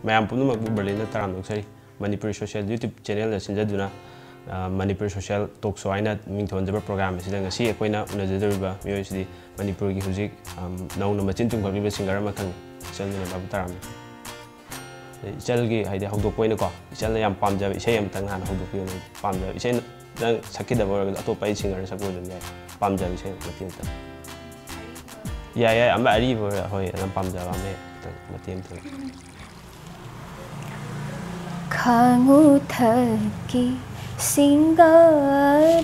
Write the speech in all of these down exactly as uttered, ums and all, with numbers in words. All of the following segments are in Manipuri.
ꯃꯌꯥꯝ ꯄꯨꯝꯅꯃꯛꯄꯨ ꯕꯔꯂꯤꯟꯗ ꯇꯔꯥꯝꯅ ꯑꯣꯛꯆꯔꯤ꯫ ꯃꯅꯤꯄꯨꯔꯤ ꯁꯣꯁꯤꯌꯦꯜ ꯌꯨꯇ꯭ꯌꯨꯕ ꯆꯦꯅꯦꯜꯅ ꯁꯤꯟꯖꯗꯨꯅ, ꯑ, ꯃꯅꯤꯄꯨꯔ ꯁꯣꯁꯤꯌꯦꯜ ꯇꯣꯛ ꯁꯣ ꯍꯥꯏꯅ ꯃꯤꯡꯊꯣꯟꯖꯕ ꯄ꯭ꯔꯣꯒ꯭ꯔꯥꯝ ꯑꯁꯤꯗ ꯉꯁꯤ ꯑꯩꯈꯣꯏꯅ ꯎꯅꯖꯗꯧꯔꯤꯕ ꯃꯤꯑꯣꯏꯁꯤꯗꯤ ꯃꯅꯤꯄꯨꯔꯒꯤ ꯍꯧꯖꯤꯛ, ꯑꯝ, ꯅꯧꯅ ꯃꯆꯤꯟ ꯇꯨꯝꯈꯠꯂꯤꯕ ꯁꯤꯡꯒꯔ ꯑꯃꯈꯛꯅꯤ꯫ ꯏꯆꯟ ꯃꯤꯅꯔꯚꯥꯕꯨ ꯇꯔꯥꯝꯅ꯫ ꯑꯗꯩ ꯏꯆꯜꯒꯤ, ꯍꯥꯏꯗꯤ, ꯍꯧꯗꯣꯛꯄ ꯑꯣꯏꯅꯀꯣ, ꯏꯆꯜꯅ ꯌꯥꯝ ꯄꯥꯝꯖꯕ ꯏꯁꯩ ꯑꯃꯇꯪ ꯍꯥꯟꯅ ꯍꯧꯗꯣꯛꯄꯤꯌꯨꯅꯦ꯫ ꯄꯥꯝꯖꯕ ꯏꯁꯩ ꯅꯪ ꯁꯛꯈꯤꯗꯕ ꯑꯣꯏꯔꯒꯁꯨ ꯑꯇꯣꯞꯄ ꯑꯩ ꯁꯤꯡꯒꯔ ꯁꯛꯄ ꯑꯣꯏꯔꯁꯨ ꯑꯗꯨꯝ ꯌꯥꯏ꯫ ꯄꯥꯝꯖꯕ ꯏꯁꯩ ꯃꯇꯦꯛ ꯑꯃꯇꯪ꯫ ꯌꯥꯏ, ꯌꯥꯏ, ꯑꯃ ꯑꯔꯤꯕ ꯑꯣꯏꯔ-, ꯍꯣꯏ, ꯅꯪ ꯄꯥꯝꯖꯕ ꯑꯃ ꯍꯦꯛ ꯈꯤꯇꯪ ꯃꯇꯦꯛ ꯑꯃꯇꯪ꯫ ꯈꯥꯉꯨ ꯊꯛꯀꯤ ꯁꯤꯡꯒꯥꯔꯩ,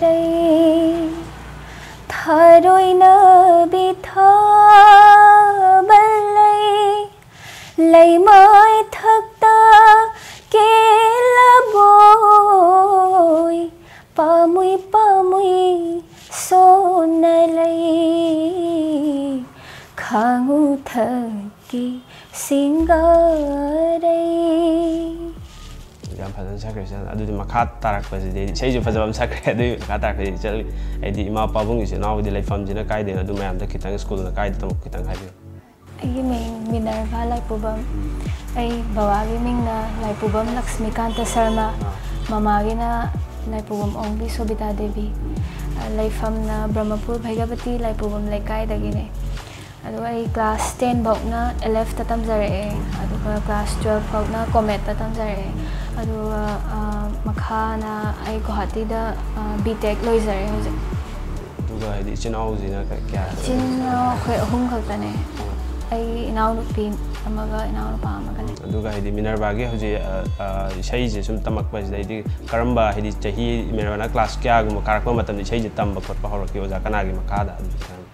ꯊꯥꯔꯣꯏꯅ ꯕꯤꯊꯥꯕ ꯂꯩ, ꯂꯩꯃꯥꯏ ꯊꯛꯇ ꯀꯦꯜꯂꯕꯣꯏ, ꯄꯥꯝꯃꯨꯏ ꯄꯥꯝꯃꯨꯏ ꯁꯣꯟꯅ ꯂꯩ, ꯈꯥꯉꯨ ꯊꯛꯀꯤ ꯁꯤꯡꯒꯥꯔꯩ꯫ ꯌꯥꯝ ꯐꯖꯅ ꯁꯛꯈ꯭ꯔꯦ ꯏꯆꯜ꯫ ꯑꯗꯨꯗꯤ ꯃꯈꯥ ꯇꯥꯔꯛꯄꯁꯤꯗꯤ, ꯏꯁꯩꯁꯨ ꯐꯖꯕ ꯑꯃ ꯁꯛꯈ꯭ꯔꯦ, ꯑꯗꯨꯒꯤ ꯃꯈꯥ ꯇꯥꯔꯛꯄꯁꯤꯗꯤ ꯏꯆꯜ, ꯍꯥꯏꯗꯤ ꯏꯃꯥ ꯄꯥꯕꯨꯡꯒꯤ ꯏꯆꯤꯜ ꯏꯅꯥꯎꯒꯤꯗꯤ ꯂꯩꯐꯝꯁꯤꯅ ꯀꯥꯏꯗꯩꯅꯣ, ꯑꯗꯨ ꯃꯌꯥꯝꯗ ꯈꯤꯇꯪ, ꯁ꯭ꯀꯨꯜꯅ ꯀꯥꯏꯗ ꯇꯝꯃꯛꯄ ꯈꯤꯇꯪ ꯍꯥꯏꯕꯤꯌꯨ꯫ ꯑꯩꯒꯤ ꯃꯤꯡ ꯃꯤꯅꯔꯚꯥ ꯂꯥꯏꯄꯨꯕꯝ꯫ ꯑꯩ ꯕꯕꯥꯒꯤ ꯃꯤꯡꯅ ꯂꯥꯏꯄꯨꯕꯝ ꯂꯛꯁꯃꯤꯀꯥꯟꯇ ꯁꯔꯃ, ꯃꯃꯥꯒꯤꯅ ꯂꯥꯏꯄꯨꯕꯝ ꯑꯣꯡꯕꯤ ꯁꯣꯕꯤꯇꯥ ꯗꯦꯕꯤ꯫ ꯂꯩꯐꯝꯅ ꯕ꯭ꯔꯍꯃꯄꯨꯔ ꯚꯩꯔꯕꯇꯤ ꯂꯥꯏꯄꯨꯕꯝ ꯂꯩꯀꯥꯏꯗꯒꯤꯅꯦ꯫ ꯑꯗꯨꯒ ꯑꯩ ꯀ꯭ꯂꯥꯁ ꯇꯦꯟ ꯐꯥꯎꯅ ꯑꯦꯜ ꯑꯦꯐꯇ ꯇꯝꯖꯔꯛꯑꯦ꯫ ꯑꯗꯨꯒ ꯀ꯭ꯂꯥꯁ ꯇꯨꯋꯦꯜꯐ ꯐꯥꯎꯅ ꯀꯣꯃꯦꯠꯇ ꯇꯝꯖꯔꯛꯑꯦ꯫ ꯑꯗꯨꯒ, ꯑ, ꯃꯈꯥꯅ ꯑꯩ ꯒꯨꯋꯥꯍꯥꯇꯤꯗ, ꯑ, ꯕꯤ ꯇꯦꯛ ꯂꯣꯏꯖꯔꯦ ꯍꯧꯖꯤꯛ꯫ ꯑꯗꯨꯒ ꯍꯥꯏꯗꯤ ꯏꯆꯤꯟ ꯏꯅꯥꯎꯁꯤꯅ ꯀ-, ꯀꯌꯥ? ꯏꯆꯤꯟ ꯏꯅꯥꯎ ꯑꯩꯈꯣꯏ ꯑꯍꯨꯝ ꯈꯛꯇꯅꯦ꯫ ꯑꯩꯒꯤ ꯏꯅꯥꯎꯅꯨꯄꯤ ꯑꯃꯒ ꯏꯅꯥꯎꯅꯨꯄꯥ ꯑꯃꯒ ꯂꯩ꯫ ꯑꯗꯨꯒ ꯍꯥꯏꯗꯤ ꯃꯤꯅꯔꯚꯥꯒꯤ ꯍꯧꯖꯤꯛ, ꯑ, ꯑ, ꯏꯁꯩꯁꯦ ꯁꯨꯝ ꯇꯝꯃꯛꯄꯁꯤꯗꯩꯗꯤ ꯀꯔꯝꯕ, ꯍꯥꯏꯗꯤ ꯆꯍꯤ, ꯃꯤꯅꯔꯚꯥꯅ ꯀ꯭ꯂꯥꯁ ꯀꯌꯥꯒꯨꯝꯕ ꯀꯥꯔꯛꯄ ꯃꯇꯝꯗ ꯏꯁꯩꯁꯦ ꯇꯝꯕ ꯈꯣꯠꯄ ꯍꯧꯔꯛꯈꯤ? ꯑꯣꯖꯥ ꯀꯅꯥꯒꯤ ꯃꯈꯥꯗ? ꯑꯗꯨ ꯈꯤꯇꯪ꯫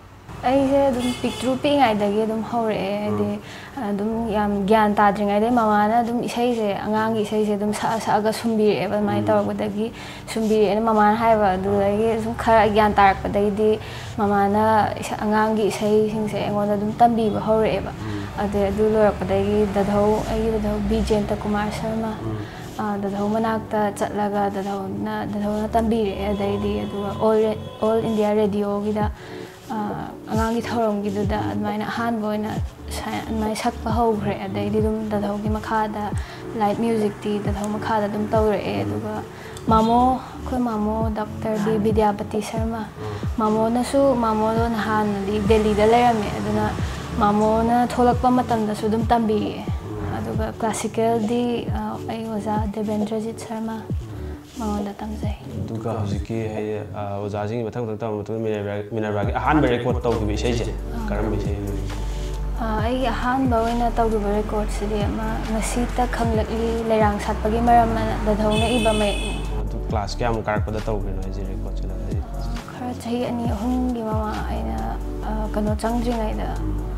ꯑꯩꯁꯦ ꯑꯗꯨꯝ ꯄꯤꯛꯇ꯭ꯔꯨ ꯄꯤꯛꯏꯉꯩꯗꯒꯤ ꯑꯗꯨꯝ ꯍꯧꯔꯛꯑꯦ, ꯍꯥꯏꯗꯤ, ꯎꯝ꯫ ꯑꯗꯨꯝ ꯌꯥꯝ ꯒ꯭ꯌꯥꯟ ꯇꯥꯗ꯭ꯔꯤꯉꯩꯗꯩ ꯃꯃꯥꯅ ꯑꯗꯨꯝ ꯏꯁꯩꯁꯦ, ꯑꯉꯥꯡꯒꯤ ꯏꯁꯩꯁꯦ ꯑꯗꯨꯝ ꯁꯛꯑ ꯁꯛꯑꯒ ꯁꯨꯝꯕꯤꯔꯛꯑꯦꯕ꯫ ꯑꯗꯨꯃꯥꯏꯅ ꯎꯝ꯫ ꯇꯧꯔꯛꯄꯗꯒꯤ, ꯁꯨꯝꯕꯤꯔꯛꯑꯦꯅ ꯃꯃꯥꯅ ꯍꯥꯏꯕ, ꯑꯗꯨꯗꯒꯤ ꯁꯨꯝ ꯈꯔ ꯒ꯭ꯌꯥꯟ ꯇꯥꯔꯛꯄꯗꯒꯤꯗꯤ ꯃꯃꯥꯅ ꯏꯁ-, ꯑꯉꯥꯡꯒꯤ ꯏꯁꯩꯁꯤꯡꯁꯦ ꯑꯩꯉꯣꯟꯗ ꯑꯗꯨꯝ ꯇꯝꯕꯤꯕ ꯍꯧꯔꯛꯑꯦꯕ꯫ ꯎꯝ꯫ ꯑꯗꯩ ꯑꯗꯨ ꯂꯣꯏꯔꯛꯄꯗꯒꯤ ꯗꯥꯗꯥꯎ, ꯑꯩꯒꯤ ꯗꯥꯗꯥꯎ ꯕꯤ ꯖꯌꯟꯇ ꯀꯨꯃꯥꯔ ꯁꯔꯃ, ꯎꯝ꯫ ꯑ, ꯗꯥꯗꯥꯎ ꯃꯅꯥꯛꯇ ꯆꯠꯂꯒ ꯗꯥꯗꯥꯎꯅ, ꯗꯥꯗꯥꯎꯅ ꯇꯝꯕꯤꯔꯛꯑꯦ꯫ ꯑꯗꯩꯗꯤ ꯑꯗꯨꯒ ꯑꯣꯜ ꯔꯦ-, ꯑꯣꯜ ꯏꯟꯗꯤꯌꯥ ꯔꯦꯗꯤꯑꯣꯒꯤꯗ, ꯑ, ꯑꯉꯥꯡ ꯒꯤ ꯊꯧꯔꯝꯒꯤꯗꯨꯗ ꯑꯗꯨꯃꯥꯏꯅ ꯑꯍꯥꯟꯕ ꯑꯣꯏꯅ ꯁꯥ- ꯑꯗꯨꯃꯥꯏꯅ ꯁꯛꯄ ꯍꯧꯈ꯭ꯔꯦ꯫ ꯑꯗꯩꯗꯤ ꯑꯗꯨꯝ ꯗꯥ ꯙꯧꯒꯤ ꯃꯈꯥꯗ, ꯂꯥꯏꯠ ꯃ꯭ꯌꯨꯖꯤꯛꯇꯤ ꯗꯥ ꯙꯧ ꯃꯈꯥꯗ ꯑꯗꯨꯝ ꯇꯧꯔꯛꯑꯦ꯫ ꯑꯗꯨꯒ ꯃꯥꯃꯣ, ꯑꯩꯈꯣꯏ ꯃꯥꯃꯣ ꯗꯣꯛꯇꯔ ꯕꯤ ꯕꯤꯗ꯭ꯌꯥꯄꯇꯤ ꯁꯔꯃ, ꯃꯥꯃꯣꯅꯁꯨ, ꯃꯥꯃꯣꯗꯣ ꯅꯍꯥꯟꯗꯤ ꯗꯦꯜꯂꯤꯗ ꯂꯩꯔꯝꯃꯦ, ꯑꯗꯨꯅ ꯃꯥꯃꯣꯅ ꯊꯣꯛꯂꯛꯄ ꯃꯇꯝꯗꯁꯨ ꯑꯗꯨꯝ ꯇꯝꯕꯤꯌꯦ꯫ ꯑꯗꯨꯒ ꯀ꯭ꯂꯥꯁꯤꯀꯦꯜꯗꯤ ꯑ, ꯑꯩ ꯑꯣꯖꯥ ꯗꯦꯕꯦꯟꯗ꯭ꯔꯖꯤꯠ ꯁꯔꯃ, ꯃꯉꯣꯟꯗ ꯇꯝꯖꯩ꯫ ꯑꯗꯨꯒ ꯍꯧꯖꯤꯛꯀꯤ ꯍꯥꯏꯗꯤ ꯑ, ꯑꯣꯖꯥꯁꯤꯡꯒꯤ ꯃꯊꯪ ꯃꯊꯪ ꯇꯧꯔꯕ ꯃꯇꯨꯡꯗ ꯃꯤꯅꯔꯚꯥ- ꯃꯤꯅꯔꯚꯥꯒꯤ ꯑꯍꯥꯟꯕ ꯔꯦꯀꯣꯔꯗ ꯇꯧꯈꯤꯕ ꯏꯁꯩꯁꯦ ꯀꯔꯝꯕ ꯏꯁꯩ ꯑꯣꯏꯒꯦ? ꯑ, ꯑꯩꯒꯤ ꯑꯍꯥꯟꯕ ꯑꯣꯏꯅ ꯇꯧꯈꯤꯕ ꯔꯦꯀꯣꯔꯗꯁꯤꯗꯤ ꯑꯃ ꯉꯁꯤꯇ ꯈꯪꯂꯛꯂꯤ ꯂꯩꯔꯥꯡ ꯁꯥꯠꯄꯒꯤ ꯃꯔꯝ ꯑꯅ ꯗꯥ ꯙꯧꯅ ꯏꯕ ꯃꯌꯦꯛꯅꯤ꯫ ꯑꯗꯨ ꯀ꯭ꯂꯥꯁ ꯀꯌꯥꯃꯨꯛ ꯀꯥꯔꯛꯄꯗ ꯇꯧꯈ꯭ꯔꯤꯅꯣ ꯍꯥꯏꯁꯦ ꯔꯦꯀꯣꯔꯗꯁꯤꯅ? ꯍꯥꯏꯗꯤ ꯈꯔ ꯆꯍꯤ ꯑꯅꯤ ꯑꯍꯨꯝꯒꯤ ꯃꯃꯥꯡ ꯑꯩꯅ ꯑ, ꯀꯩꯅꯣ ꯆꯪꯗ꯭ꯔꯤꯉꯩꯗ,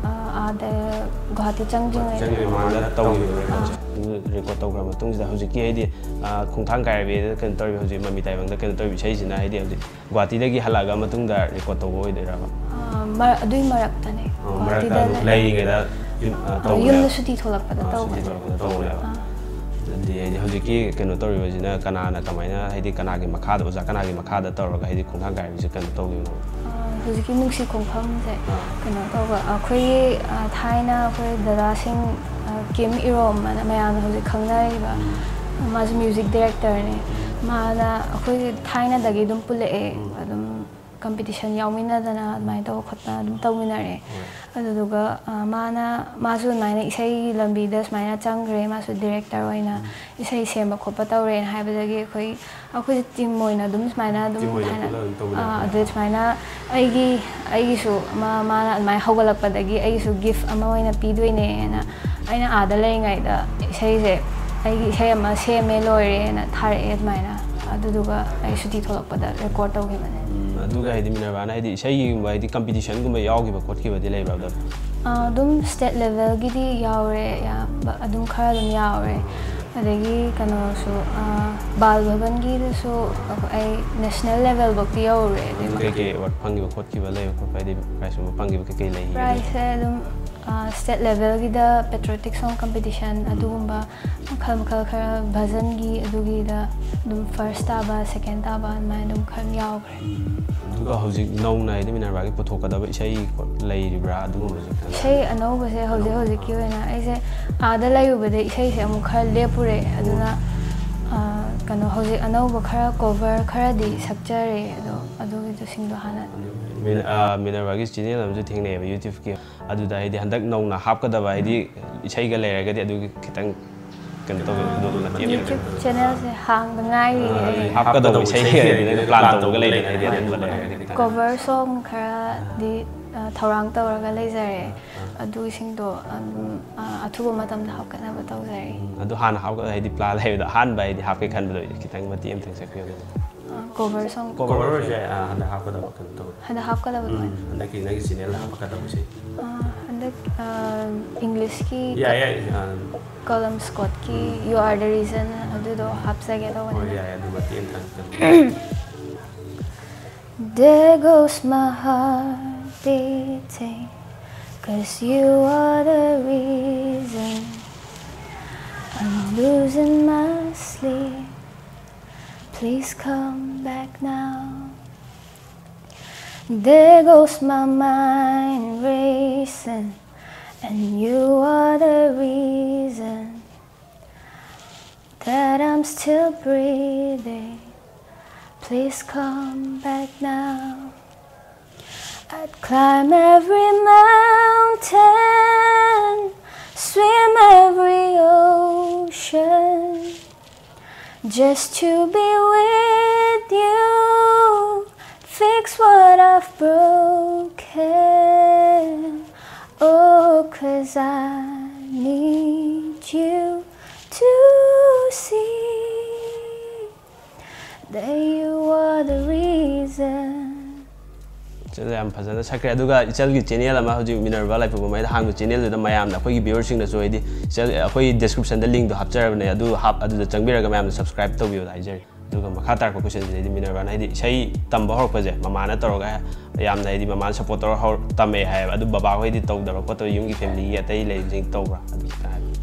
ꯑ, ꯑꯥꯗ ꯒꯨꯍꯥꯇꯤ ꯆꯪꯗ꯭ꯔꯤꯉꯩꯗ꯫ ꯆꯪꯗ꯭ꯔꯤ ꯃꯃꯥꯡꯗ ꯇꯧꯈꯤꯕ ꯔꯦꯀꯣꯔꯗꯁꯦ? ꯑꯗꯨ ꯔꯦꯀꯣꯔꯗ ꯇꯧꯈ꯭ꯔ ꯃꯇꯨꯡꯁꯤꯗ ꯍꯧꯖꯤꯛꯀꯤ ꯍꯥꯏꯗꯤ ꯑ, ꯈꯣꯡꯊꯥꯡ ꯀꯥꯏꯔꯕꯤꯗ ꯀꯩꯅꯣ ꯇꯧꯔꯤꯕ, ꯍꯧꯖꯤꯛ ꯃꯃꯤ ꯇꯥꯏꯕꯪꯗ ꯀꯩꯅꯣ ꯇꯧꯔꯤꯕ ꯏꯁꯩꯁꯤꯅ ꯍꯥꯏꯗꯤ ꯍꯧꯖꯤꯛ ꯒꯨꯍꯥꯇꯤꯗꯒꯤ ꯍꯜꯂꯛꯑꯒ ꯃꯇꯨꯡꯗ ꯔꯦꯀꯣꯔꯗ ꯇꯧꯕ ꯑꯣꯏꯗꯣꯏꯔꯕ? ꯑ, ꯃꯔ- ꯑꯗꯨꯏ ꯃꯔꯛꯇꯅꯦ꯫ ꯑ, ꯃꯔꯛꯇ ꯒꯨꯍꯥꯇꯤꯗ ꯑꯗꯨꯝ ꯂꯩ- ꯂꯩꯔꯤꯉꯩꯗ ꯌꯨꯝ- ꯑ, ꯑ, ꯇꯧꯕꯅꯦꯕ? ꯌꯨꯝꯗ ꯁꯨꯇꯤ ꯊꯣꯛꯂꯛꯄꯗ ꯑ, ꯁꯨꯇꯤ ꯇꯧꯕꯅꯦ꯫ ꯊꯣꯛꯂꯛꯄꯗ ꯇꯧꯕꯅꯦꯕ? ꯑ, ꯑꯗꯨꯗꯤ ꯍꯥꯏꯗꯤ ꯍꯧꯖꯤꯛꯀꯤ ꯀꯩꯅꯣ ꯇꯧꯔꯤꯕꯁꯤꯅ ꯀꯅꯥꯅ ꯀꯃꯥꯏꯅ ꯍꯥꯏꯗꯤ ꯀꯅꯥꯒꯤ ꯃꯈꯥꯗ, ꯑꯣꯖꯥ ꯀꯅꯥꯒꯤ ꯃꯈꯥꯗ ꯇꯧꯔꯒ ꯍꯥꯏꯗꯤ ꯈꯣꯡꯊꯥꯡ ꯀꯥꯏꯔꯤꯕꯁꯤ ꯀꯩꯅꯣ ꯇꯧꯈꯤꯕꯅꯣ? ꯑ, ꯍꯧꯖꯤꯛꯀꯤ ꯅꯨꯡꯁꯤ ꯈꯣꯡꯐꯝꯁꯦ ꯑꯥ꯫ ꯀꯩꯅꯣ ꯇꯧꯕ, ꯑꯩꯈꯣꯏꯒꯤ ꯑ, ꯊꯥꯏꯅ ꯑꯩꯈꯣꯏ ꯗꯗꯥꯁꯤꯡ, ꯑ, ꯀꯤꯝ ꯏꯔꯣꯝ ꯑꯅ ꯃꯌꯥꯝꯅ ꯍꯧꯖꯤꯛ ꯈꯪꯅꯔꯤꯕ, ꯃꯥꯁꯨ ꯃ꯭ꯌꯨꯖꯤꯛ ꯗꯤꯔꯦꯛꯇꯔꯅꯦ꯫ ꯃꯥꯅ ꯑꯩꯈꯣꯏ ꯊꯥꯏꯅꯗꯒꯤ ꯑꯗꯨꯝ ꯄꯨꯜꯂꯛꯑꯦ꯫ ꯑꯗꯨꯝ ꯀꯝꯄꯤꯇꯤꯁꯟ ꯌꯥꯎꯃꯤꯟꯅꯗꯅ ꯑꯗꯨꯃꯥꯏꯅ ꯇꯧꯕ ꯈꯣꯠꯇꯅ ꯑꯗꯨꯝ ꯇꯧꯃꯤꯟꯅꯔꯛꯑꯦ꯫ ꯑꯗꯨꯗꯨꯒ ꯑ, ꯃꯥꯅ, ꯃꯥꯁꯨ ꯑꯗꯨꯃꯥꯏꯅ ꯏꯁꯩꯒꯤ ꯂꯝꯕꯤꯗ ꯁꯨꯃꯥꯏꯅ ꯆꯪꯈ꯭ꯔꯦ, ꯃꯥꯁꯨ ꯗꯤꯔꯦꯛꯇꯔ ꯑꯣꯏꯅ ꯏꯁꯩ ꯁꯦꯝꯕ ꯈꯣꯠꯄ ꯇꯧꯔꯦꯅ ꯍꯥꯏꯕꯗꯒꯤ ꯑꯩꯈꯣꯏ, ꯑꯩꯈꯣꯏꯁꯦ ꯇꯤꯝ ꯑꯣꯏꯅ ꯑꯗꯨꯝ ꯁꯨꯃꯥꯏꯅ ꯑꯗꯨꯝ ꯇꯤꯝ ꯑꯣꯏꯅ ꯊꯥꯏꯅ, ꯄꯨꯜꯂꯞ ꯑꯗꯨꯝ ꯇꯧꯃꯤꯟꯅꯕ꯫ ꯑꯥ, ꯑꯗꯨ ꯁꯨꯃꯥꯏꯅ ꯑꯩꯒꯤ, ꯑꯩꯒꯤꯁꯨ ꯃꯥ-, ꯃꯥꯅ ꯑꯗꯨꯃꯥꯏꯅ ꯍꯧꯒꯠꯂꯛꯄꯗꯒꯤ ꯑꯩꯒꯤꯁꯨ ꯒꯤꯐ ꯑꯃ ꯑꯣꯏꯅ ꯄꯤꯗꯣꯏꯅꯦꯅ ꯑꯩꯅ ꯑꯥꯗ ꯂꯩꯔꯤꯉꯩꯗ ꯏꯁꯩꯁꯦ, ꯑꯩꯒꯤ ꯏꯁꯩ ꯑꯃ ꯁꯦꯝꯃꯦ ꯂꯣꯏꯔꯦꯅ ꯊꯥꯔꯛꯑꯦ ꯑꯗꯨꯃꯥꯏꯅ꯫ ꯑꯗꯨꯗꯨꯒ ꯑꯩ ꯁꯨꯇꯤ ꯊꯣꯛꯂꯛꯄꯗ ꯔꯦꯀꯣꯔꯗ ꯇꯧꯈꯤꯕꯅꯦ꯫ ꯎꯝ, ꯑꯗꯨꯒ ꯍꯥꯏꯗꯤ ꯃꯤꯅꯔꯚꯥꯅ ꯍꯥꯏꯗꯤ ꯏꯁꯩꯒꯨꯝꯕ ꯍꯥꯏꯗꯤ ꯀꯝꯄꯤꯇꯤꯁꯟꯒꯨꯝꯕ ꯌꯥꯎꯈꯤꯕ ꯈꯣꯠꯈꯤꯕꯗꯤ ꯂꯩꯕ꯭ꯔꯥ ꯑꯗꯣ? ꯑꯥ, ꯑꯗꯨꯝ ꯁ꯭ꯇꯦꯠ ꯂꯦꯚꯦꯜꯒꯤꯗꯤ ꯌꯥꯎꯔꯦ, ꯑꯌꯥꯝꯕ ꯑꯗꯨꯝ ꯈꯔ ꯑꯗꯨꯝ ꯌꯥꯎꯔꯦ꯫ ꯑꯗꯒꯤ ꯀꯩꯅꯣꯁꯨ, ꯑꯥ, ꯕꯥꯜ ꯚꯕꯟꯒꯤꯗꯁꯨ ꯑꯩꯈꯣꯏ, ꯑꯩ ꯅꯦꯁꯅꯦꯜ ꯂꯦꯚꯦꯜꯐꯧꯗꯤ ꯌꯧꯔꯦ꯫ ꯑꯗꯨ ꯀꯩꯀꯩ ꯑꯦꯋꯥꯔꯗ ꯐꯪꯈꯤꯕ ꯈꯣꯠꯈꯤꯕ ꯂꯩꯕ ꯈꯣꯠꯄ ꯍꯥꯏꯗꯤ ꯄ꯭ꯔꯥꯏꯖꯀꯨꯝꯕ ꯐꯪꯈꯤꯕ ꯀꯩꯀꯩ ꯂꯩꯈꯤꯒꯦ? ꯄ꯭ꯔꯥꯏꯖꯁꯦ ꯑꯗꯨꯝ ꯁ꯭ꯇꯦꯠ ꯂꯦꯚꯦꯜꯒꯤꯗ ꯄꯦꯇ꯭ꯔꯣꯇꯤꯛ ꯁꯣꯡ ꯀꯝꯄꯤꯇꯤꯁꯟ ꯑꯗꯨꯒꯨꯝꯕ ꯃꯈꯜ ꯃꯈꯜ ꯈꯔ ꯚꯖꯟꯒꯤ ꯑꯗꯨꯒꯤꯗ ꯑꯗꯨꯝ ꯐꯥꯔꯁ ꯇꯥꯕ, ꯁꯦꯀꯦꯟ ꯇꯥꯕ ꯑꯗꯨꯃꯥꯏꯅ ꯑꯗꯨꯝ ꯈꯔ ꯌꯥꯎꯈ꯭ꯔꯦ꯫ ꯑꯗꯨꯒ ꯍꯧꯖꯤꯛ ꯅꯧꯅ ꯍꯥꯏꯗꯤ ꯃꯤꯅꯔꯚꯥꯒꯤ ꯄꯨꯊꯣꯛꯀꯗꯕ ꯏꯁꯩ ꯂꯩꯔꯤꯕ꯭ꯔꯥ? ꯑꯗꯨꯒꯨꯝꯕꯁꯨ ꯈꯤꯇꯪ ꯏꯁꯩ ꯑꯅꯧꯕꯁꯦ ꯍꯧꯖꯤꯛ ꯍꯧꯖꯤꯛꯀꯤ ꯑꯣꯏꯅ ꯑꯩꯁꯦ ꯑꯥꯗ ꯂꯩꯔꯨꯕꯗ ꯏꯁꯩꯁꯦ ꯑꯃꯨꯛ ꯈꯔ ꯂꯦꯞꯄꯨꯔꯦ꯫ ꯑꯗꯨꯅ ꯀꯩꯅꯣ ꯍꯧꯖꯤꯛ ꯑꯅꯧꯕ ꯈꯔ ꯀꯣꯚꯔ ꯈꯔꯗꯤ ꯁꯛꯆꯔꯦ꯫ ꯑꯗꯣ ꯑꯗꯨꯒꯤꯗꯨꯁꯤꯡꯗꯣ ꯍꯥꯟꯅ ꯃꯤꯅꯔꯚꯥꯒꯤ ꯆꯦꯅꯦꯜ ꯑꯃꯁꯨ ꯊꯦꯡꯅꯩꯌꯦꯕ ꯌꯨꯇ꯭ꯌꯨꯕꯀꯤ꯫ ꯑꯗꯨꯗ ꯍꯥꯏꯗꯤ ꯍꯟꯗꯛ ꯅꯧꯅ ꯍꯥꯞꯀꯗꯕ ꯍꯥꯏꯗꯤ ꯏꯁꯩꯒ ꯂꯩꯔꯒꯗꯤ ꯑꯗꯨꯒꯤ ꯈꯤꯇꯪ ꯀꯩꯅꯣ ꯇꯧꯕꯤꯌꯨ, ꯑꯗꯨ ꯃꯇꯦꯡ ꯑꯃ ꯌꯨꯇ꯭ꯌꯨꯕ ꯆꯦꯅꯦꯜꯁꯦ ꯍꯥꯡꯗ ꯉꯥꯏꯔꯤ꯫ ꯍꯥꯞꯀꯗꯧꯕ ꯏꯁꯩꯒꯤ ꯍꯥꯏꯗꯤ ꯅꯪ ꯄ꯭ꯂꯥꯟ ꯇꯧꯔꯒ ꯂꯩꯗꯅ ꯍꯥꯏꯗꯤ ꯑꯗꯨꯝꯕ ꯂꯩꯔꯒꯗꯤ ꯈꯤꯇꯪ꯫ ꯀꯣꯚꯔ ꯁꯣꯡ ꯈꯔꯗꯤ ꯊꯧꯔꯥꯡ ꯇꯧꯔꯒ ꯂꯩꯖꯔꯦ꯫ ꯑꯗꯨꯁꯤꯡꯗꯣ ꯑꯗꯨꯝ ꯑꯊꯨꯕ ꯃꯇꯝꯗ ꯍꯥꯞꯀꯠꯅꯕ ꯇꯧꯖꯔꯤ꯫ ꯑꯗꯨ ꯍꯥꯟꯅ ꯍꯥꯞꯀ ꯍꯥꯏꯗꯤ ꯄ꯭ꯂꯥꯟ ꯂꯩꯕꯗꯣ ꯑꯍꯥꯟꯕ ꯍꯥꯏꯗꯤ ꯍꯥꯞꯀꯦ ꯈꯟꯕꯗꯣ ꯈꯤꯇꯪ ꯃꯇꯦꯛ ꯑꯃꯇꯪ ꯆꯠꯄꯤꯌꯨ꯫ ꯀꯣꯚꯔ ꯁꯣꯡ ꯀꯣꯚꯔꯁꯦ ꯍꯟꯗꯛ ꯍꯥꯞꯀꯗꯕ ꯀꯩꯅꯣ ꯇꯧꯔꯦ꯫ ꯍꯟꯗꯛ ꯍꯥꯞꯀꯗꯕꯗꯣ ꯎꯝ, ꯍꯟꯗꯛꯀꯤ ꯅꯪꯒꯤ ꯆꯦꯅꯦꯜꯗ ꯍꯥꯞꯀꯗꯕꯁꯦ꯫ ꯍꯟꯗꯛ ꯏꯪꯂꯤꯁꯀꯤ ꯌꯥꯏ ꯌꯥꯏ ꯑ, column ꯁ꯭ꯀꯣꯠꯀꯤ You Are The Reason ꯑꯗꯨꯗꯣ ꯍꯥꯞꯆꯒꯦ ꯍꯣꯏ ꯇꯧꯕꯅꯤꯗ꯫ ꯌꯥꯏ ꯑꯗꯨ ꯃꯇꯦꯛ ꯑꯃꯇꯪ ꯀꯩꯅꯣ There goes my heart beating, 'cause you are the reason I'm losing my sleep. Please come back now. There goes my mind racing, and you are the reason that I'm still breathing. Please come back now. I'd climb every mountain, swim every ocean, just to be with you, fix what I've broken. Oh, 'cause I need you to see that you are the reason. ꯏꯆꯜ ꯌꯥꯝ ꯐꯖꯅ ꯁꯛꯈ꯭ꯔꯦ꯫ ꯑꯗꯨꯒ ꯏꯆꯜꯒꯤ ꯆꯦꯅꯦꯜ ꯑꯃ ꯍꯧꯖꯤꯛ ꯃꯤꯅꯔꯚꯥ ꯂꯥꯏꯄꯣꯛꯄ ꯃꯩꯗ ꯍꯥꯡꯕ ꯆꯦꯅꯦꯜꯗꯨꯗ ꯃꯌꯥꯝꯅ ꯑꯩꯈꯣꯏꯒꯤ ꯚ꯭ꯌꯨꯋꯔꯁꯤꯡꯅꯁꯨ ꯍꯥꯏꯗꯤ ꯏꯆꯜ ꯑꯩꯈꯣꯏ ꯗꯤꯁꯀ꯭ꯔꯤꯞꯁꯟꯗ ꯂꯤꯡꯗꯣ ꯍꯥꯞꯆꯔꯕꯅꯦ, ꯑꯗꯨ ꯍꯥꯞ ꯑꯗꯨꯗ ꯆꯪꯕꯤꯔꯒ ꯃꯌꯥꯝꯅ ꯁꯕꯁꯀ꯭ꯔꯥꯏꯕ ꯇꯧꯕꯤꯌꯣꯅ ꯍꯥꯏꯖꯔꯤ꯫ ꯑꯗꯨꯒ ꯃꯈꯥ ꯇꯥꯔꯛꯄ ꯀꯣꯏꯁꯟꯁꯤꯗꯩꯗꯤ ꯃꯤꯅꯔꯚꯥꯅ ꯍꯥꯏꯗꯤ ꯏꯁꯩ ꯇꯝꯕ ꯍꯧꯔꯛꯄꯁꯦ ꯃꯃꯥꯅ ꯇꯧꯔꯒ ꯌꯥꯝꯅ ꯍꯥꯏꯗꯤ ꯃꯃꯥꯅ ꯁꯞꯄꯣꯔꯠ ꯇꯧꯔ ꯍꯧꯔ ꯇꯝꯃꯦ ꯍꯥꯏꯌꯦꯕ꯫ ꯑꯗꯨ ꯕꯕꯥ ꯍꯣꯏꯗꯤ ꯇꯧꯗꯕ꯭ꯔꯥ ꯈꯣꯠꯇꯕ, ꯌꯨꯝꯒꯤ ꯐꯦꯃꯤꯂꯤꯒꯤ ꯑꯇꯩ ꯂꯩꯕꯁꯤꯡ ꯇꯧꯕ꯭ꯔꯥ? ꯑꯗꯨ ꯈꯤꯇꯪ ꯍꯥꯏꯕꯤꯌꯨ꯫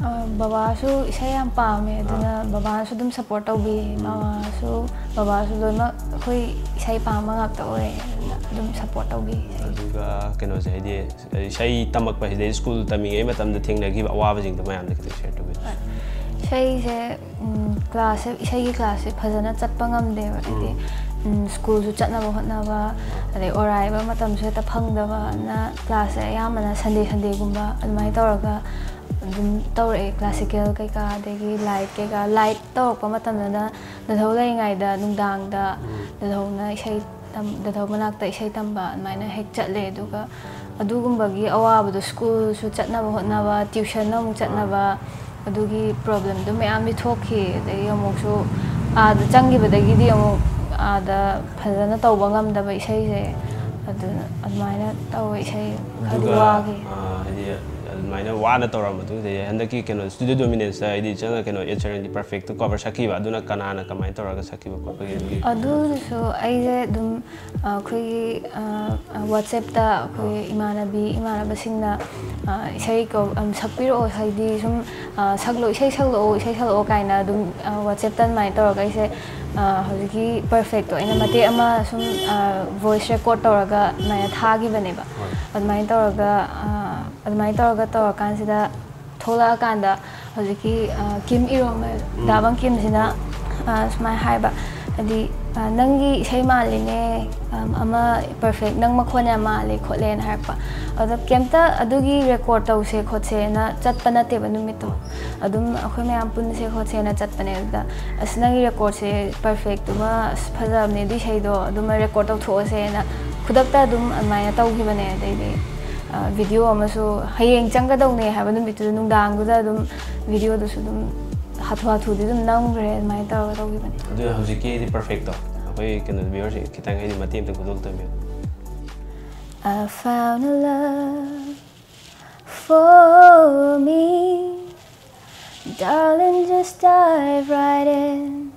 ꯑ, ꯕꯕꯥꯁꯨ ꯏꯁꯩ ꯌꯥꯝ ꯄꯥꯝꯃꯦ, ꯑꯗꯨꯅ ꯕꯕꯥꯁꯨ ꯑꯗꯨꯝ ꯁꯞꯄꯣꯔꯠ ꯇꯧꯕꯤ꯫ ꯃꯃꯥꯁꯨ, ꯕꯕꯥꯁꯨ ꯂꯣꯏꯅꯃꯛ ꯑꯩꯈꯣꯏ ꯏꯁꯩ ꯄꯥꯝꯕ ꯉꯥꯛꯇ ꯑꯣꯏꯌꯦ, ꯑꯗꯨꯅ ꯑꯗꯨꯝ ꯁꯞꯄꯣꯔꯠ ꯇꯧꯕꯤ ꯏꯁꯩ꯫ ꯑꯗꯨꯒ ꯀꯩꯅꯣꯁꯦ ꯍꯥꯏꯗꯤ ꯏꯁꯩ ꯇꯝꯃꯛꯄ ꯍꯥꯏꯁꯤꯗꯩ ꯁ꯭ꯀꯨꯜ ꯇꯝꯃꯤꯉꯩ ꯃꯇꯝꯗ ꯊꯦꯡꯅꯈꯤꯕ ꯑꯋꯥꯕꯁꯤꯡꯗꯣ ꯃꯌꯥꯝꯗ ꯈꯤꯇꯪ ꯁꯤꯌꯔ ꯇꯧꯕꯤꯌꯨ꯫ ꯏꯁꯩꯁꯦ, ꯎꯝ, ꯀ꯭ꯂꯥꯁꯁꯦ, ꯏꯁꯩꯒꯤ ꯀ꯭ꯂꯥꯁꯁꯦ ꯐꯖꯅ ꯆꯠꯄ ꯉꯝꯗꯦꯕ꯫ ꯍꯥꯏꯗꯤ, ꯎꯝ, ꯁ꯭ꯀꯨꯜꯁꯨ ꯆꯠꯅꯕ ꯍꯣꯠꯅꯕ, ꯑꯗꯩ ꯑꯣꯔꯥꯏꯕ ꯃꯇꯝꯁꯨ ꯍꯦꯛꯇ ꯐꯪꯗꯕꯅ ꯀ꯭ꯂꯥꯁꯁꯦ ꯑꯌꯥꯝꯕꯅ ꯁꯟꯗꯦ ꯁꯟꯗꯦꯒꯨꯝꯕ ꯑꯗꯨꯃꯥꯏꯅ ꯇꯧꯔꯒ ꯑꯗꯨꯝ ꯇꯧꯔꯛꯑꯦ꯫ ꯀ꯭ꯂꯥꯁꯤꯀꯦꯜ ꯀꯩꯀꯥ, ꯑꯗꯒꯤ ꯂꯥꯏꯠ ꯀꯩꯀꯥ꯫ ꯂꯥꯏꯠ ꯇꯧꯔꯛꯄ ꯃꯇꯝꯗꯅ ꯗꯥꯗꯥꯎ ꯂꯩꯔꯤꯉꯩꯗ ꯅꯨꯡꯗꯥꯡꯗ ꯗꯥꯗꯥꯎꯅ ꯏꯁꯩ ꯇꯝ-, ꯗꯥꯗꯥꯎ ꯃꯅꯥꯛꯇ ꯏꯁꯩ ꯇꯝꯕ ꯑꯗꯨꯃꯥꯏꯅ ꯍꯦꯛ ꯆꯠꯂꯦ꯫ ꯑꯗꯨꯒ ꯑꯗꯨꯒꯨꯝꯕꯒꯤ ꯑꯋꯥꯕꯗꯣ, ꯁ꯭ꯀꯨꯜꯁꯨ ꯆꯠꯅꯕ ꯍꯣꯠꯅꯕ, ꯇ꯭ꯌꯨꯁꯟ ꯑꯃꯨꯛ ꯆꯠꯅꯕ, ꯑꯗꯨꯒꯤ ꯄ꯭ꯔꯣꯕ꯭ꯂꯦꯝꯗꯣ ꯃꯌꯥꯝꯗꯤ ꯊꯣꯛꯈꯤ꯫ ꯑꯗꯒꯤ ꯑꯃꯨꯛꯁꯨ ꯑꯥꯗ ꯆꯪꯈꯤꯕꯗꯒꯤꯗꯤ ꯑꯃꯨꯛ ꯑꯥꯗ ꯐꯖꯅ ꯇꯧꯕ ꯉꯝꯗꯕ ꯏꯁꯩꯁꯦ꯫ ꯑꯗꯨꯅ ꯑꯗꯨꯃꯥꯏꯅ ꯇꯧꯋꯦ, ꯏꯁꯩ ꯈꯔꯗꯤ ꯑꯗꯨꯒ ꯋꯥꯈꯤ꯫ ꯑꯥ, ꯍꯥꯏꯗꯤ ꯑꯗꯨꯃꯥꯏꯅ ꯋꯥꯅ ꯇꯧꯔ ꯃꯇꯨꯡꯗ ꯍꯟꯗꯛꯀꯤ ꯀꯩꯅꯣ ꯁ꯭ꯇꯨꯗꯤꯑꯣ ꯗꯣꯃꯤꯅꯦꯟꯁꯇ ꯍꯥꯏꯗꯤ ꯆꯪꯉ ꯀꯩꯅꯣ ꯑꯦꯗ ꯁꯤꯔꯟꯒꯤ ꯄꯔꯐꯦꯛꯇꯨ ꯀꯣꯚꯔ ꯁꯛꯈꯤꯕ, ꯑꯗꯨꯅ ꯀꯅꯥꯅ ꯀꯃꯥꯏꯅ ꯇꯧꯔꯒ ꯁꯛꯈꯤꯕ ꯈꯣꯠꯄꯒꯤ ꯑꯗꯨꯒꯤ ꯑꯗꯨꯁꯨ ꯑꯩꯁꯦ ꯑꯗꯨꯝ, ꯑ, ꯑꯩꯈꯣꯏꯒꯤ, ꯑ, ꯑ, ꯋꯥꯆꯦꯞꯇ ꯑꯩꯈꯣꯏ ꯏꯃꯥꯟꯅꯕꯤ ꯏꯃꯥꯟꯅꯕꯁꯤꯡꯅ, ꯑ, ꯏꯁꯩ ꯀꯧ-, ꯑꯝ, ꯁꯛꯄꯤꯔꯛꯑꯣ, ꯍꯥꯏꯗꯤ ꯁꯨꯝ, ꯑ, ꯁꯛꯂꯛꯑꯣ, ꯏꯁꯩ ꯁꯛꯂꯛꯑꯣ, ꯏꯁꯩ ꯁꯛꯂꯛꯑꯣ ꯀꯥꯏꯅ ꯑꯗꯨꯝ, ꯑ, ꯋꯥꯆꯦꯞꯇ ꯑꯗꯨꯃꯥꯏꯅ ꯇꯧꯔꯒ ꯑꯩꯁꯦ, ꯑ, ꯍꯧꯖꯤꯛꯀꯤ ꯄꯔꯐꯦꯛꯇꯣ ꯑꯩꯅ ꯃꯇꯦꯛ ꯑꯃ ꯁꯨꯝ, ꯑ, ꯚꯣꯏꯁ ꯔꯦꯀꯣꯔꯠ ꯇꯧꯔꯒ ꯑꯗꯨꯃꯥꯏꯅ ꯊꯥꯈꯤꯕꯅꯦꯕ꯫ ꯑꯗꯨꯃꯥꯏꯅ ꯇꯧꯔꯒ, ꯑ, ꯑꯗꯨꯃꯥꯏꯅ ꯇꯧꯔꯒ ꯇꯧꯔꯀꯥꯟꯁꯤꯗ ꯊꯣꯛꯂꯛꯑꯀꯥꯟꯗ ꯍꯧꯖꯤꯛꯀꯤ, ꯑ, ꯀꯤꯝ ꯏꯔꯣꯝꯕ, ꯗꯥꯕꯪ ꯀꯤꯝꯁꯤꯅ, ꯑ, ꯁꯨꯃꯥꯏꯅ ꯍꯥꯏꯕ, ꯍꯥꯏꯗꯤ, ꯑ, "ꯅꯪꯒꯤ ꯏꯁꯩ ꯃꯥꯜꯂꯤꯅꯦ, ꯑꯝ, ꯑꯃ ꯄꯔꯐꯦꯛ, ꯅꯪ ꯃꯈꯣꯟ ꯌꯥꯝ ꯃꯥꯜꯂꯦ" ꯈꯣꯠꯂꯦꯅ ꯍꯥꯏꯔꯛꯄ꯫ ꯑꯗꯣ ꯀꯩꯝꯇ ꯑꯗꯨꯒꯤ ꯔꯦꯀꯣꯔꯠ ꯇꯧꯁꯦ ꯈꯣꯠꯁꯦꯅ ꯆꯠꯄ ꯅꯠꯇꯦꯕ ꯅꯨꯃꯤꯠꯇꯣ꯫ ꯑꯗꯨꯝ ꯑꯩꯈꯣꯏ ꯃꯌꯥꯝ ꯄꯨꯟꯁꯦ ꯈꯣꯠꯁꯦꯅ ꯆꯠꯄꯅꯦ꯫ ꯑꯗꯨꯗ, "ꯑꯁ, ꯅꯪꯒꯤ ꯔꯦꯀꯣꯔꯠꯁꯦ ꯄꯔꯐꯦꯛꯇꯨꯃ, ꯑꯁ, ꯐꯖꯕꯅꯦ, ꯑꯗꯨ ꯏꯁꯩꯗꯣ ꯑꯗꯨꯃ ꯔꯦꯀꯣꯔꯠ ꯇꯧꯊꯣꯛꯑꯁꯦꯅ" ꯈꯨꯗꯛꯇ ꯑꯗꯨꯝ ꯑꯗꯨꯃꯥꯏꯅ ꯇꯧꯈꯤꯕꯅꯦ꯫ ꯑꯗꯩꯗꯤ, ꯑ, ꯚꯤꯗꯤꯑꯣ ꯑꯃꯁꯨ ꯍꯌꯦꯡ ꯆꯪꯒꯗꯧꯅꯦ ꯍꯥꯏꯕ ꯅꯨꯃꯤꯠꯇꯨꯗ ꯅꯨꯡꯗꯥꯡꯗꯨꯗ ꯑꯗꯨꯝ ꯚꯤꯗꯤꯑꯣꯗꯨꯁꯨ ꯑꯗꯨꯝ ꯍꯥꯊꯨ ꯍꯥꯊꯨꯗꯤ ꯑꯗꯨꯝ ꯅꯝꯈ꯭ꯔꯦ꯫ ꯑꯗꯨꯃꯥꯏꯅ ꯇꯧꯔꯒ ꯇꯧꯈꯤꯕꯅꯦ꯫ ꯑꯗꯨ ꯍꯧꯖꯤꯛꯀꯤ ꯍꯥꯏꯗꯤ ꯄꯔꯐꯦꯛꯇꯣ ꯑꯩꯈꯣꯏ ꯀꯩꯅꯣ ꯚꯤꯌꯨꯋꯔꯁꯤꯡ ꯈꯤꯇꯪ ꯍꯥꯏꯗꯤ ꯃꯇꯦꯛ ꯑꯃꯇ ꯐꯣꯡꯗꯣꯛꯇꯕꯤꯌꯨ꯫ I found a love for me. Darling, just dive right in.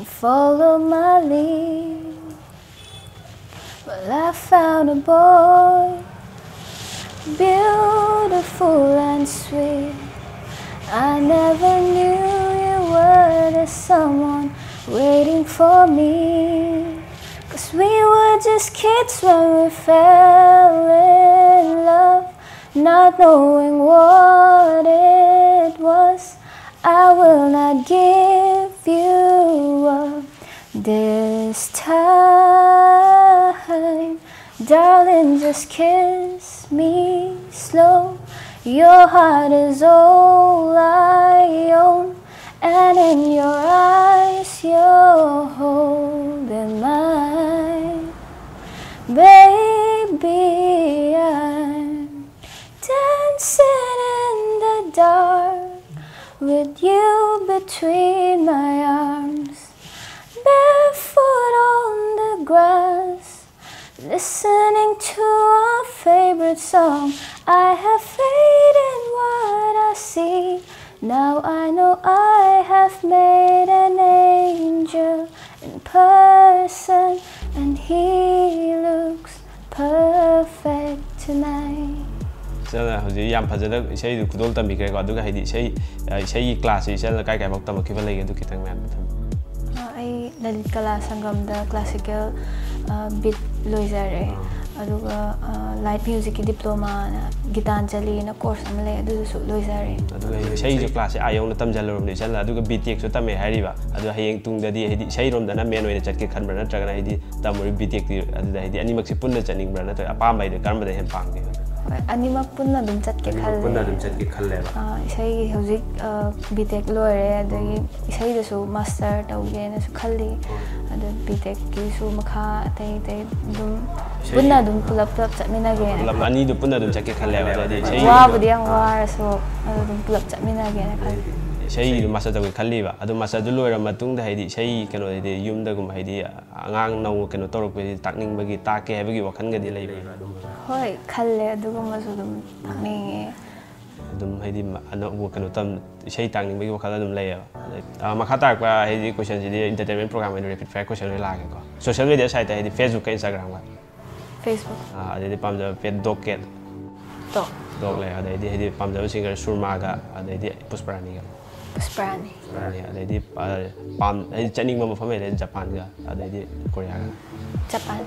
Follow my lead. Well, I found a boy, beautiful and sweet. I never knew you were the someone waiting for me. 'Cause we were just kids when we fell in love, not knowing what it was. I will not give you up this time. Darling, just kiss me slow. Your heart is all I own, and in your eyes you're holding mine. Baby, I'm dancing in the dark with you between my arms, barefoot on the grass, listening to our favorite song. I have faith in what I see. Now I know I have made an angel in person, and he looks perfect tonight. ꯏꯆꯜꯅ ꯍꯧꯖꯤꯛ ꯌꯥꯝ ꯐꯖꯅ ꯏꯁꯩꯗꯨ ꯈꯨꯗꯣꯜ ꯇꯝꯕꯤꯈ꯭ꯔꯦꯀꯣ꯫ ꯑꯗꯨꯒ ꯍꯥꯏꯗꯤ ꯏꯁꯩ, ꯑ, ꯏꯁꯩꯒꯤ ꯀ꯭ꯂꯥꯁꯁꯦ ꯏꯆꯜꯅ ꯀꯥꯏ ꯀꯥꯏꯐꯥꯎ ꯇꯝꯃꯛꯈꯤꯕ ꯂꯩꯒꯦ? ꯑꯗꯨ ꯈꯤꯇꯪ ꯃꯌꯥꯝꯗ ꯊꯝꯕꯤꯌꯨ꯫ ꯑ, ꯑꯩ ꯂꯂꯤꯠ ꯀꯂꯥ ꯁꯪꯒꯝꯗ ꯀ꯭ꯂꯥꯁꯤꯀꯦꯜ, ꯑ, ꯕꯤꯠ ꯂꯣꯏꯖꯔꯦ꯫ ꯑꯥ꯫ ꯑꯗꯨꯒ, ꯑ, ꯂꯥꯏꯠ ꯃ꯭ꯌꯨꯖꯤꯛꯀꯤ ꯗꯤꯄ꯭ꯂꯣꯃꯥꯅ ꯒꯤꯇꯥꯟꯖꯂꯤꯅ ꯀꯣꯔꯁ ꯑꯃ ꯂꯩ, ꯑꯗꯨꯗꯨꯁꯨ ꯂꯣꯏꯖꯔꯦ꯫ ꯑꯗꯨꯒ ꯏꯁꯩꯁꯨ ꯀ꯭ꯂꯥꯁꯁꯦ ꯑꯥ ꯌꯧꯅ ꯇꯝꯁꯤꯜꯂꯨꯔꯕꯅꯤ ꯏꯆꯜꯅ, ꯑꯗꯨꯒ ꯕꯤ ꯇꯦꯛꯁꯨ ꯇꯝꯃꯦ ꯍꯥꯏꯔꯤꯕ꯫ ꯑꯗꯣ ꯍꯌꯦꯡ ꯇꯨꯡꯗꯗꯤ ꯍꯥꯏꯗꯤ ꯏꯁꯩꯔꯣꯝꯗꯅ ꯃꯦꯟ ꯑꯣꯏꯅ ꯆꯠꯀꯦ ꯈꯟꯕ꯭ꯔꯥ, ꯅꯠꯇ꯭ꯔꯒꯅ ꯍꯥꯏꯗꯤ ꯇꯝꯃꯨꯔꯤ ꯕꯤ ꯇꯦꯛꯇꯤ ꯑꯗꯨꯗ ꯍꯥꯏꯗꯤ ꯑꯅꯤꯃꯛꯁꯦ ꯄꯨꯟꯅ ꯆꯠꯅꯤꯡꯕ꯭ꯔꯥ, ꯅꯠꯇ꯭ꯔꯒ ꯑꯄꯥꯝꯕ ꯍꯥꯏꯗꯤ ꯀꯔꯝꯕꯗ ꯍꯦꯟꯅ ꯄꯥꯝꯒꯦ? ꯍꯣꯏ, ꯑꯅꯤꯃꯛ ꯄꯨꯟꯅ ꯑꯗꯨꯝ ꯆꯠꯀꯦ ꯑꯅꯤꯃꯛ ꯈꯜꯂꯦ꯫ ꯄꯨꯟꯅ ꯑꯗꯨꯝ ꯆꯠꯀꯦ ꯈꯜꯂꯦꯕ꯫ ꯑꯥ, ꯏꯁꯩꯒꯤ ꯍꯧꯖꯤꯛ, ꯑꯥ, ꯕꯤ ꯇꯦꯛ ꯂꯣꯏꯔꯦ, ꯑꯗꯒꯤ ꯎꯝ꯫ ꯏꯁꯩꯗꯁꯨ ꯃꯥꯁꯇꯔ ꯇꯧꯒꯦꯅꯁꯨ ꯈꯜꯂꯤ꯫ ꯍꯣꯏ꯫ ꯑꯗꯨ ꯕꯤ ꯇꯦꯛꯀꯤꯁꯨ ꯃꯈꯥ ꯑꯇꯩ ꯑꯇꯩ ꯑꯗꯨꯝ ꯏꯁꯩ ꯄꯨꯟꯅ ꯑꯗꯨꯝ ꯄꯨꯂꯞ ꯄꯨꯂꯞ ꯆꯠꯃꯤꯟꯅꯒꯦꯅ ꯄꯨꯂꯞ ꯈꯜꯂꯤ꯫ ꯑꯅꯤꯗꯨ ꯄꯨꯟꯅ ꯑꯗꯨꯝ ꯆꯠꯀꯦ ꯈꯜꯂꯦꯕ꯫ ꯑꯗꯨꯗꯤ ꯏꯁꯩꯒꯤꯗꯣ ꯋꯥꯕꯨꯗꯤ ꯌꯥꯝ ꯑꯥ꯫ ꯋꯥꯔꯁꯨ ꯑꯗꯨ ꯑꯗꯨꯝ ꯄꯨꯂꯞ ꯆꯠꯃꯤꯟꯅꯒꯦꯅ ꯈꯜꯂꯤ꯫ ꯏꯁꯩꯒꯤꯗꯣ ꯃꯥꯁꯇꯔ ꯇꯧꯒꯦ ꯈꯜꯂꯤꯕ꯫ ꯑꯗꯣ ꯃꯥꯁꯇꯔꯗꯨ ꯂꯣꯏꯔ ꯃꯇꯨꯡꯗ ꯍꯥꯏꯗꯤ ꯏꯁꯩ ꯀꯩꯅꯣꯗꯗꯤ ꯌꯨꯝꯗꯒꯨꯝꯕ ꯍꯥꯏꯗꯤ ꯑꯉꯥꯡ ꯅꯧꯅ ꯀꯩꯅꯣ ꯇꯧꯔꯛꯄꯁꯤ ꯇꯥꯛꯅꯤꯡꯕꯒꯤ, ꯇꯥꯛꯀꯦ ꯍꯥꯏꯕꯒꯤ ꯋꯥꯈꯜꯒꯗꯤ ꯂꯩꯕ꯭ꯔꯥ ꯑꯗꯨꯝꯕꯗ? ꯍꯣꯏ, ꯈꯜꯂꯦ, ꯑꯗꯨꯒꯨꯝꯕꯁꯨ ꯑꯗꯨꯝ ꯇꯥꯛꯅꯤꯡꯉꯦ꯫ ꯑꯗꯨꯝ ꯍꯥꯏꯗꯤ ꯑꯅꯧꯕ ꯀꯩꯅꯣ ꯇꯝ ꯏꯁꯩ ꯇꯥꯛꯅꯤꯡꯕꯒꯤ ꯋꯥꯈꯜ ꯑꯗꯨꯝ ꯂꯩꯌꯦꯕ꯫ ꯑꯗꯩ ꯃꯈꯥ ꯇꯥꯔꯛꯄ ꯍꯥꯏꯗꯤ ꯀꯣꯏꯁꯟꯁꯤꯗꯤ ꯏꯟꯇꯔꯇꯦꯟꯃꯦꯟ ꯄ꯭ꯔꯣꯒ꯭ꯔꯥꯝ ꯑꯣꯏꯅ ꯔꯦꯄꯤꯠ ꯐꯥꯌꯔ ꯀꯣꯏꯁꯟ ꯑꯣꯏꯅ ꯂꯥꯛꯑꯒꯦꯀꯣ꯫ ꯁꯣꯁꯤꯌꯦꯜ ꯃꯦꯗꯤꯌꯥ ꯁꯥꯏꯠꯇ ꯍꯥꯏꯗꯤ ꯐꯦꯁꯕꯨꯛꯀ ꯏꯟꯁꯇꯥꯒ꯭ꯔꯥꯝꯒ꯫ ꯐꯦꯁꯕꯨꯛ꯫ ꯑꯗꯩꯗꯤ ꯄꯥꯝꯖꯕ ꯄꯦꯠ ꯗꯣꯛ ꯀꯦꯠ꯫ ꯗꯣꯛ꯫ ꯗꯣꯛ ꯂꯩ꯫ ꯑꯗꯩꯗꯤ ꯍꯥꯏꯗꯤ ꯄꯥꯝꯖꯕ ꯁꯤꯡꯒꯔ ꯁꯨꯔꯃꯥꯒ ꯑꯗꯩꯗꯤ ꯄꯨꯁꯄꯔꯥꯅꯤꯒ꯫ ꯄꯨꯁꯄꯔꯥꯅꯤ꯫ ꯑꯗꯩꯗꯤ ꯄꯥꯝ ꯍꯥꯏꯗꯤ ꯆꯠꯅꯤꯡꯕ ꯃꯐꯝ ꯂꯩꯔꯦ ꯖꯄꯥꯟꯒ ꯑꯗꯩꯗꯤ ꯀꯣꯔꯤꯌꯥꯒ꯫ ꯖꯄꯥꯟ꯫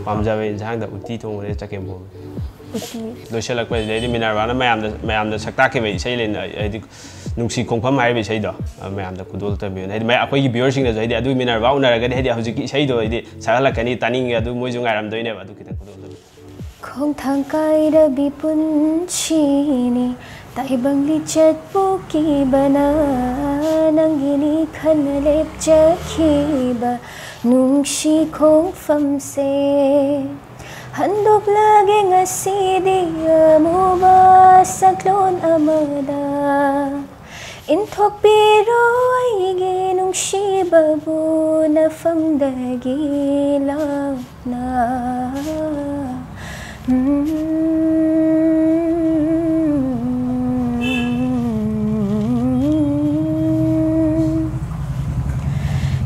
ꯄꯥꯝꯖꯕ ꯏꯟꯁꯥꯡꯗ ꯎꯇꯤ ꯊꯣꯡꯕꯅꯦ ꯆꯒꯦꯝ ꯄꯣꯝꯕ꯫ ꯎꯇꯤ꯫ ꯂꯣꯏꯁꯤꯜꯂꯛꯄꯁꯤꯗꯩꯗꯤ ꯃꯤꯅꯔꯚꯥꯅ ꯃꯌꯥꯝꯗ ꯃꯌꯥꯝꯗ ꯁꯛꯇꯥꯛꯈꯤꯕ ꯏꯁꯩ ꯂꯩꯅ ꯍꯥꯏꯗꯤ ꯅꯨꯡꯁꯤ ꯈꯣꯡꯐꯝ ꯍꯥꯏꯔꯤꯕ ꯏꯁꯩꯗꯣ ꯃꯌꯥꯝꯗ ꯈꯨꯗꯣꯜ ꯇꯝꯕꯤꯌꯨꯅ ꯍꯥꯏꯗꯤ ꯑꯩꯈꯣꯏꯒꯤ ꯚꯤꯌꯔꯁꯤꯡꯅꯁꯨ ꯍꯥꯏꯗꯤ ꯑꯗꯨꯒꯤ ꯃꯤꯅꯔꯚꯥ ꯎꯅꯔꯒꯗꯤ ꯍꯥꯏꯗꯤ ꯍꯧꯖꯤꯛꯀꯤ ꯏꯁꯩꯗꯣ ꯍꯥꯏꯗꯤ ꯁꯛꯍꯜꯂꯛꯀꯅꯤ ꯇꯥꯅꯤꯡꯉꯦ ꯑꯗꯨ ꯃꯣꯏꯁꯨ ꯉꯥꯏꯔꯝꯗꯣꯏꯅꯦꯕ ꯑꯗꯨ ꯈꯤꯇꯪ ꯈꯨꯗꯣꯜ ꯇꯝꯕꯤꯌꯨ꯫ ꯈꯣꯡꯊꯥꯡ ꯀꯥꯏꯔꯕꯤ ꯄꯨꯟꯁꯤꯅꯤ ꯇꯥꯏꯕꯪꯂꯤ ꯆꯠꯄꯨ ꯀꯤꯕꯅ ꯅꯪꯒꯤꯅꯤ ꯈꯟꯅ ꯂꯦꯞꯆꯈꯤꯕ ꯅꯨꯡꯁꯤ ꯈꯣꯡꯐꯝꯁꯦ ꯍꯟꯗꯣꯛꯂꯒꯦ ꯉꯁꯤꯗꯤ ꯑꯃꯨꯕ ꯁꯛꯂꯣꯟ ꯑꯃꯗ ꯏꯟꯊꯣꯛꯄꯤꯔꯣ ꯑꯩꯒꯤ ꯅꯨꯡꯁꯤꯕꯕꯨ ꯅꯐꯝꯗꯒꯤ ꯂꯥꯞꯅ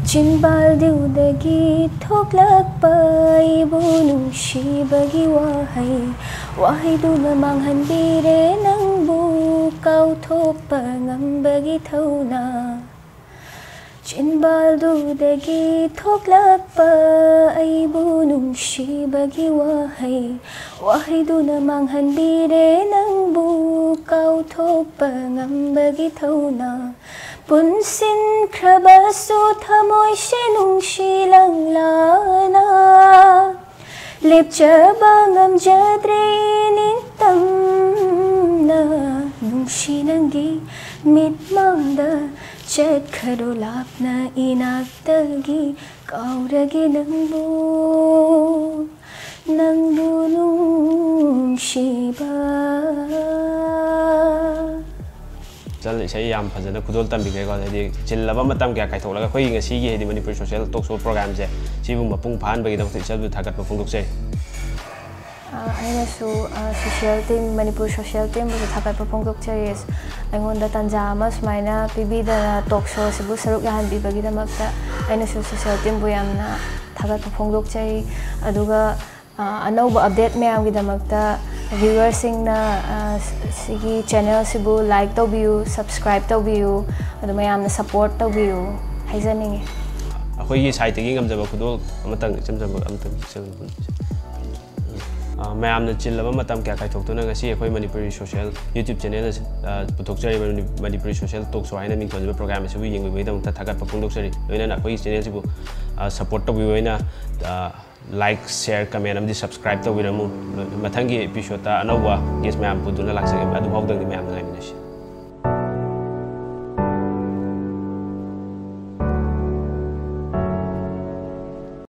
ꯆꯤꯟꯕꯥꯜꯗꯨꯗꯒꯤ ꯊꯣꯛꯂꯛꯄ ꯑꯩꯕꯨ ꯅꯨꯡꯁꯤꯕꯒꯤ ꯋꯥꯍꯩ ꯋꯥꯍꯩꯗꯨꯅ ꯃꯥꯡꯍꯟꯕꯤꯔꯦ ꯅꯪꯕꯨ ꯀꯥꯎꯊꯣꯛꯄ ꯉꯝꯕꯒꯤ ꯊꯧꯅꯥ ꯆꯤꯟꯕꯥꯜꯗꯨꯗꯒꯤ ꯊꯣꯛꯂꯛꯄ ꯑꯩꯕꯨ ꯅꯨꯡꯁꯤꯕꯒꯤ ꯋꯥꯍꯩ ꯋꯥꯍꯩꯗꯨꯅ ꯃꯥꯡꯍꯟꯕꯤꯔꯦ ꯅꯪꯕꯨ ꯀꯥꯎꯊꯣꯛꯄ ꯉꯝꯕꯒꯤ ꯊꯧꯅꯥ ꯄꯨꯟꯁꯤꯟꯈ꯭ꯔꯕꯁꯨ ꯊꯃꯣꯏꯁꯦ ꯅꯨꯡꯁꯤ ꯂꯪꯂꯥꯅ ꯂꯦꯞꯆꯕ ꯉꯝꯖꯗ꯭ꯔꯦ ꯅꯤꯡꯇꯝꯅ ꯅꯨꯡꯁꯤ ꯅꯪꯒꯤ ꯃꯤꯠꯃꯥꯡꯗ ꯆꯠꯈ꯭ꯔꯣ ꯂꯥꯞꯅ ꯏꯅꯥꯛꯇꯒꯤ ꯀꯥꯎꯔꯒꯦ ꯅꯪꯕꯨ ꯅꯪꯕꯨ ꯅꯨꯡꯁꯤꯕ꯫ ꯆꯜ ꯏꯁꯩ ꯌꯥꯝ ꯐꯖꯅ ꯈꯨꯗꯣꯜ ꯇꯝꯕꯤꯈ꯭ꯔꯦꯀꯣ꯫ ꯍꯥꯏꯗꯤ ꯆꯤꯜꯂꯕ ꯃꯇꯝ ꯀꯌꯥ ꯀꯥꯏꯊꯣꯛꯂꯒ ꯑꯩꯈꯣꯏꯒꯤ ꯉꯁꯤꯒꯤ ꯍꯥꯏꯗꯤ ꯃꯅꯤꯄꯨꯔ ꯁꯣꯁꯦꯜ ꯇꯣꯛ ꯁꯣ ꯄ꯭ꯔꯣꯒ꯭ꯔꯥꯝꯁꯦ ꯁꯤꯕꯨ ꯃꯄꯨꯡ ꯐꯥꯍꯟꯕꯒꯤꯗꯃꯛꯇ ꯏꯆꯜꯕꯨ ꯊꯥꯒꯠꯄ ꯐꯣꯡꯗꯣꯛꯆꯔꯤ꯫ ꯑ, ꯑꯩꯅꯁꯨ ꯁꯣꯁꯤꯌꯦꯜ ꯇꯤꯝ, ꯃꯅꯤꯄꯨꯔ ꯁꯣꯁꯤꯌꯦꯜ ꯇꯤꯝꯕꯨꯁꯨ ꯊꯥꯒꯠꯄ ꯐꯣꯡꯗꯣꯛꯆꯔꯤ꯫ ꯑꯩꯉꯣꯟꯗ ꯇꯥꯟꯖꯥ ꯑꯃ ꯁꯨꯃꯥꯏꯅ ꯄꯤꯕꯤꯗꯅ ꯇꯣꯛ ꯁꯣꯁꯤꯕꯨ ꯁꯔꯨꯛ ꯌꯥꯍꯟꯕꯤꯕꯒꯤꯗꯃꯛꯇ ꯑꯩꯅꯁꯨ ꯁꯣꯁꯤꯌꯦꯜ ꯇꯤꯝꯕꯨ ꯌꯥꯝꯅ ꯊꯥꯒꯠꯄ ꯐꯣꯡꯗꯣꯛꯆꯔꯤ꯫ ꯑꯗꯨꯒ ꯑ, ꯑꯅꯧꯕ ꯑꯞꯗꯦꯠ ꯃꯌꯥꯝꯒꯤꯗꯃꯛꯇ ꯚ꯭ꯌꯨꯋꯔꯁꯤꯡꯅ, ꯑ, ꯁꯤꯒꯤ ꯆꯦꯅꯦꯜꯁꯤꯕꯨ ꯂꯥꯏꯛ ꯇꯧꯕꯤꯌꯨ, ꯁꯕꯁꯀ꯭ꯔꯥꯏꯕ ꯇꯧꯕꯤꯌꯨ, ꯑꯗꯨ ꯃꯌꯥꯝꯅ ꯁꯞꯄꯣꯔꯠ ꯇꯧꯕꯤꯌꯨ ꯍꯥꯏꯖꯅꯤꯡꯉꯤ꯫ ꯑꯩꯈꯣꯏꯒꯤ ꯁꯥꯏꯠꯇꯒꯤ ꯉꯝꯖꯕ ꯈꯨꯗꯣꯜ ꯑꯃꯇꯪ ꯏꯆꯝ ꯆꯝꯕ ꯑꯃꯇꯪ ꯄꯤꯖꯒꯦ꯫ ꯑ, ꯃꯌꯥꯝꯅ ꯆꯤꯜꯂꯕ ꯃꯇꯝ ꯀꯌꯥ ꯀꯥꯏꯊꯣꯛꯇꯨꯅ ꯉꯁꯤ ꯑꯩꯈꯣꯏ ꯃꯅꯤꯄꯨꯔꯤ ꯁꯣꯁꯤꯌꯦꯜ ꯌꯨꯇ꯭ꯌꯨꯕ ꯆꯦꯅꯦꯜ ꯑꯁꯤ, ꯑ, ꯄꯨꯊꯣꯛꯆꯔꯤꯕ ꯃꯅꯤ-, ꯃꯅꯤꯄꯨꯔꯤ ꯁꯣꯁꯤꯌꯦꯜ ꯇꯣꯛ ꯁꯣ ꯍꯥꯏꯅ ꯃꯤꯡꯊꯣꯟꯖꯕ ꯄ꯭ꯔꯣꯒ꯭ꯔꯥꯝ ꯑꯁꯤꯕꯨ ꯌꯦꯡꯕꯤꯕꯒꯤꯗꯃꯛꯇ ꯊꯥꯒꯠꯄ ꯐꯣꯡꯗꯣꯛꯆꯔꯤ꯫ ꯂꯣꯏꯅꯅ ꯑꯩꯈꯣꯏꯒꯤ ꯆꯦꯅꯦꯜꯁꯤꯕꯨ, ꯑ, ꯁꯞꯄꯣꯔꯠ ꯇꯧꯕꯤꯕ ꯑꯣꯏꯅ, ꯑ, ꯂꯥꯏꯛ, ꯁꯤꯌꯔ, ꯀꯃꯦꯟ ꯑꯃꯗꯤ ꯁꯕꯁꯀ꯭ꯔꯥꯏꯕ ꯇꯧꯕꯤꯔꯝꯃꯨ꯫ ꯃꯊꯪꯒꯤ ꯑꯦꯄꯤꯁꯣꯗꯇ ꯑꯅꯧꯕ ꯒꯦꯁ ꯃꯌꯥꯝ ꯄꯨꯗꯨꯅ ꯂꯥꯛꯆꯒꯦ꯫ ꯑꯗꯨꯐꯥꯎꯗꯪꯗꯤ ꯃꯌꯥꯝꯅ ꯉꯥꯏꯃꯤꯟꯅꯁꯤ꯫